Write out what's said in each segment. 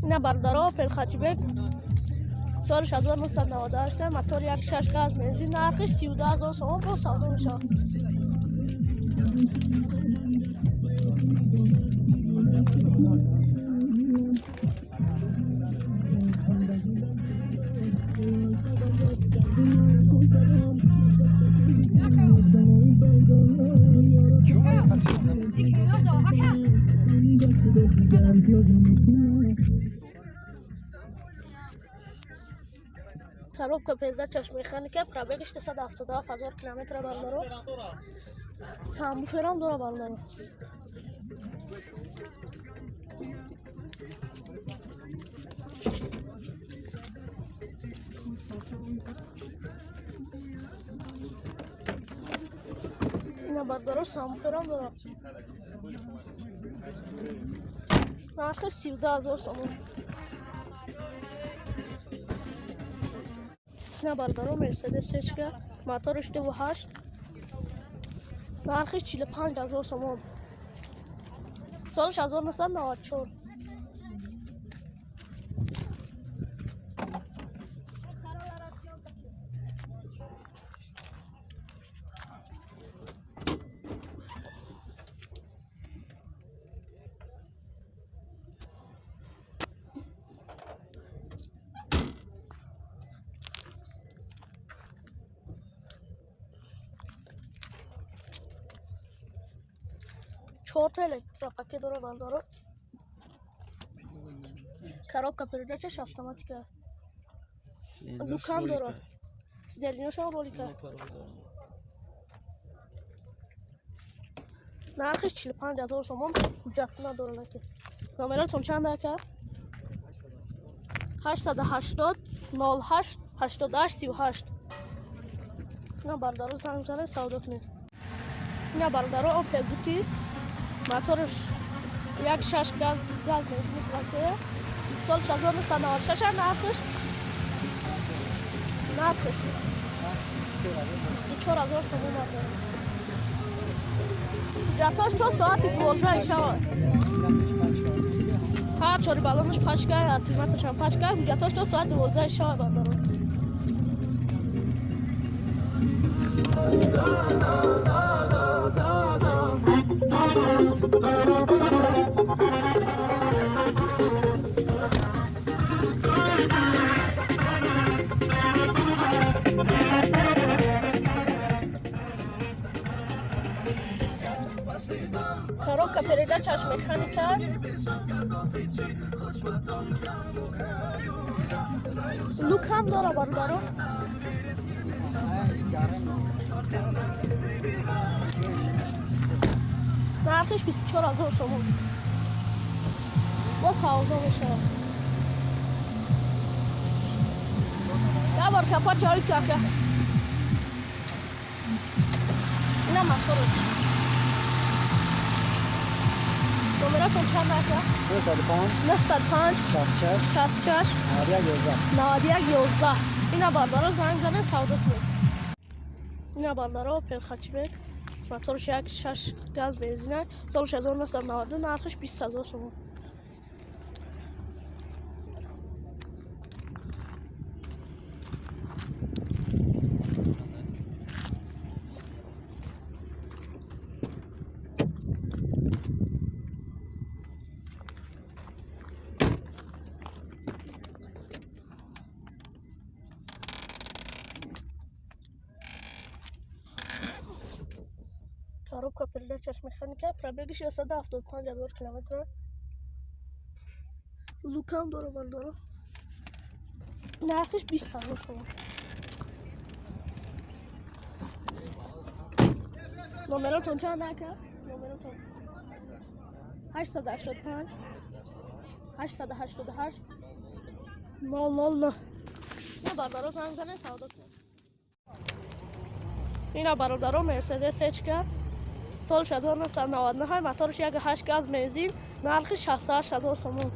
Ина бародаро Опел Хатчбек соли 1998, мотор 1.6 газ бензин, нархиш 32 000 сомон, бо савдо мешавад. Коробка передачаш механика, пробегаш 377 000 километра бародаро. Самбуферам дора бародаро. Ина бародаро самбуферам дора. Нархи 32 000 сомон. На бародаро Мерседес Сечка, моториш 2.8, нархиш 45 000 сомон. Солиш 1994. Чорта электропакет дора бародаро. Коробка передачаш автоматика. Лукам дора. Сидельнёшам ролика. Нархиш 45 000 сомон, ҳуҷҷат надора наки. Номератон чанд ака? 880 08 88 38. На бародаро занг занед, савдо кунед. На бародаро Опел Гути, моторش 1.6 газ бензин классе, сол 1996, нархиш 24 000 сомон бародаро. Ҳуҷҷатош то соати 12 шав аст. Ҳар чори баллонаш пачка, ҳар пачка, ҳуҷҷатош то соати 12 шав бародаро. Коробка передачаш механика. Люк ҳам дора бародаро. Нархиш 24 000 сомон. Бо савдо мешавад. Я бор капот ҷорӣ карда. Ина мотораш. Номератон чанд ака? 905 905 66 66 91 11. 91 11. Ина бародаро занг занед, савдо кунед. Ина бародаро Опел Хатчбек, моторш 1.6 газ бензина, соли 1990, нархиш 20 000 сомон. Коробка передачаш механика, пробегиш 175 000 километр. Лукам дора бародаро. Нархиш 20 000 сомон. Номератон чанд ака? Номератон 885 888 009. На бародаро занг занед, савдо кунед. Ина бародаро Мерседес Сечка, соли 1999, моторш 1.8 газ бензин, нархи 68 000 сомон.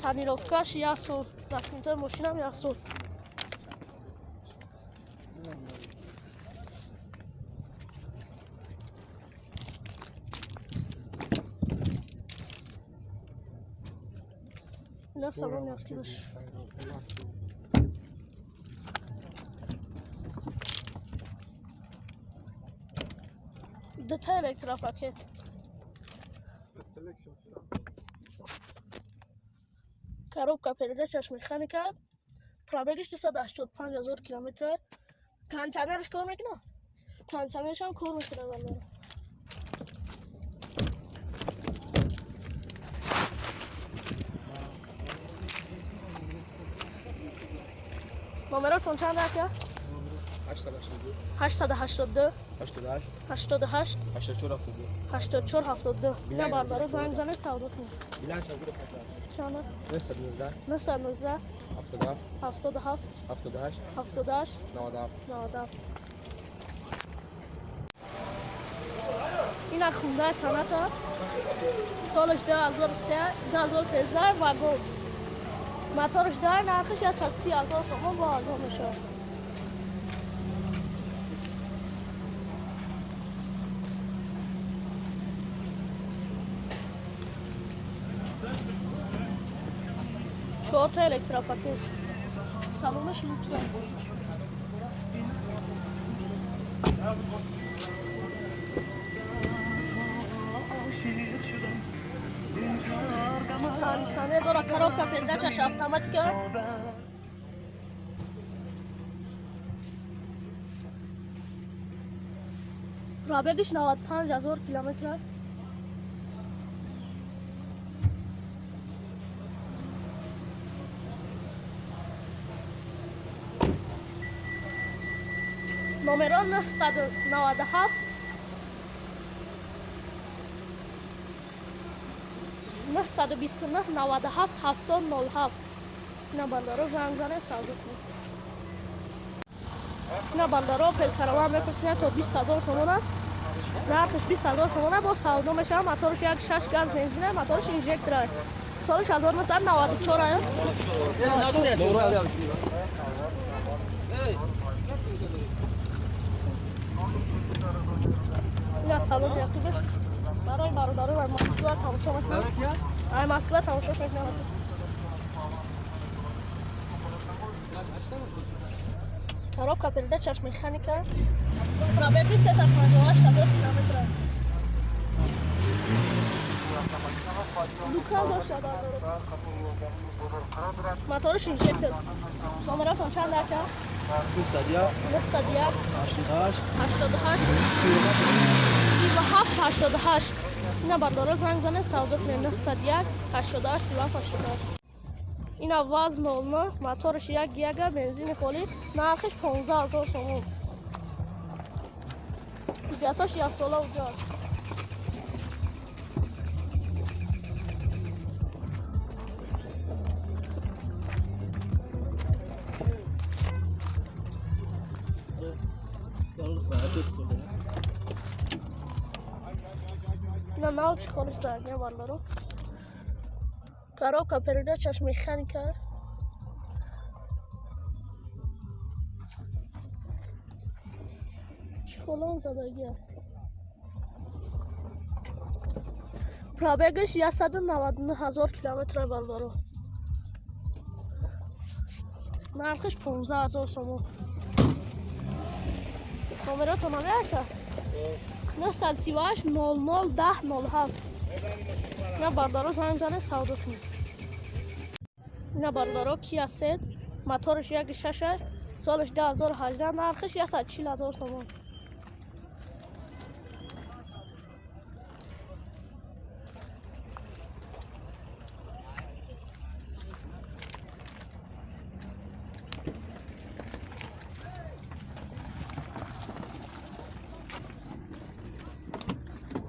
Тонировкаш як сол, документои мошинам як сол. Ина салон яқибаш. Дута электропакет. Коробка передачаш механика. Пробегиш 285 000 километр. Кондиционерш кор мекунад? Кондиционерш ҳам кор мекунад валлоҳ. Номеротон чанд ака? 882 882 88 88 84 72 84 72. Ина бардаро занг занед, савдо кунед. Билан чанд? Чанд? 919 919 77 77 78 78 97 97. Ина хунда саната солаш 2003 2013 вагон. Моторш дар нархиш 130 000 сомон бо арзон мешавад. Чорта электропакет. Салонаш люкс. Кондиционер дора, коробка передачаш автоматика. Пробегиш 95 000 километр. Номерон 997 929 97 70 07. Ина бардаро занг занед, савдо кунед. Ина бардаро Опел Караван мепурсинад то 20 000 сомона. Нархиш 20 000 сомона бо савдо мешавад. Моторш 1.6 газ бензина, моторш инжектор. Солиш 1994 ая. Ина салон яқибаш. Барои бародаро ва Москва тамошо мекунад. Ай Москва тамошо мекунад. Коробка передачаш механика. Пробегиш 358 000 километр. Дукан дошта бародаро. Моторш инжектор. Номератон чанд ака? 901 901 88 88 37 88. Ина бардаро занг занед, савдо кунед. 901 88 37 88. Ина ВАЗ 09, моторш 1.1, бензини холӣ, нархиш 15 000 сомон. Ҳуҷҷатош яксола ҳуҷҷат. Ина нав чӣ холиш зарня бардаро. Коробка передачаш механика. Чӣ холон задагия. Пробегаш 199 000 километр бардаро. Нархиш 15 000 сомон. Номеротон ҳам 938 00 10 07. Ина бардаро занг занед, савдо кунед. Ина бардаро Kia Ceed, моторш 1.6, солаш 2018, нархиш 140 000 сомон.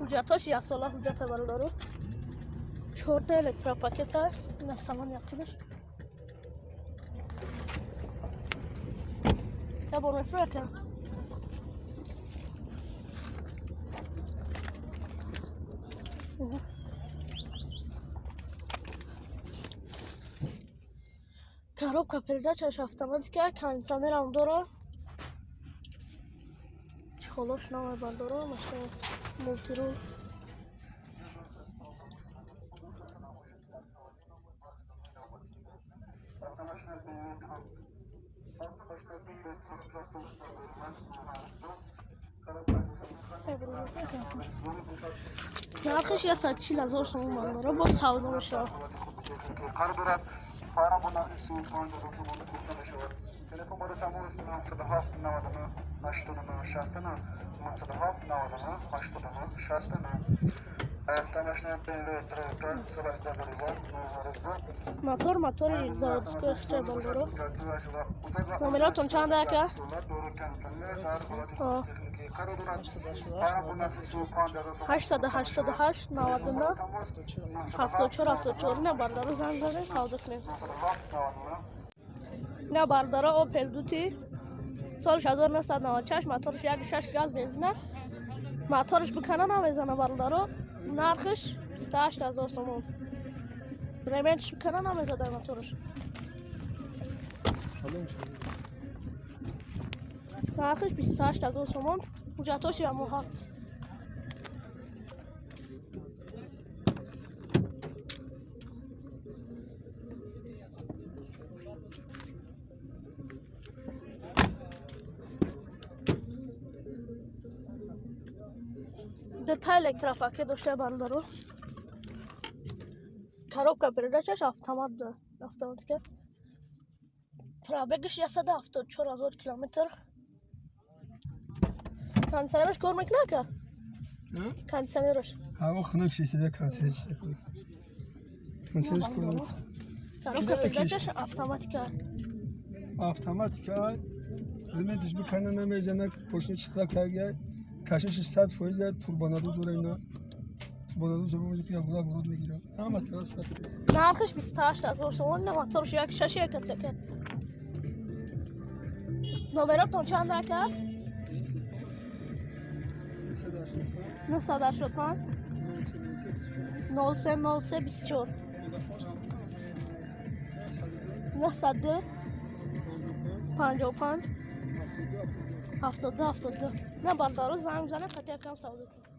Ҳуҷҷатош яксола ҳуҷҷата бародаро. 14 электропакета. Ина салон яқибаш. Я бор мефурӯяка. Коробка передачаш автоматика, кондиционерам дора. Чехолош навай бардора, машина мултирул. Нархиш 140 000 сомон бародаро, боз савдо мешавад. Мотор мотори заводской хча бародаро. Номератон чанд ака? 888 99 74 74. На бародаро занг занед, савдо кунед. На бародаро Opel Duty соли 1996, моторш 1.6 газ бензина. Моторш бикана намезана бародаро. Нархиш 28 000 сомон. Ременш бикана намезада моторш. Нархиш 28 000 сомон. Ҳуҷҷатҳош ямоҳа. Дета электропакет дошта бародаро. Коробка передачаш автомат да, автоматика. Пробегаш 174 000 километр. Кондиционераш кор мекунад ака? Кондиционераш. Ҳаво хунук шиста, кондиционераш кор. Кондиционераш кор мекунад. Коробка передачаш автоматика. Автоматика. Ремонтиш бикана намезана, пошни читра кага. Кашиш 100% турбонаду дора ина. Турбонаду ҷабо меҷи ки бура буруд мегирад. Ҳама тараф 100%. Нархиш 28 000 сомон, моторш 1.6 1.1. Номератон чанд ака? 985 03 03 24 902 55 72 72. На бародаро занг занед, қатъи якам савдо кунед.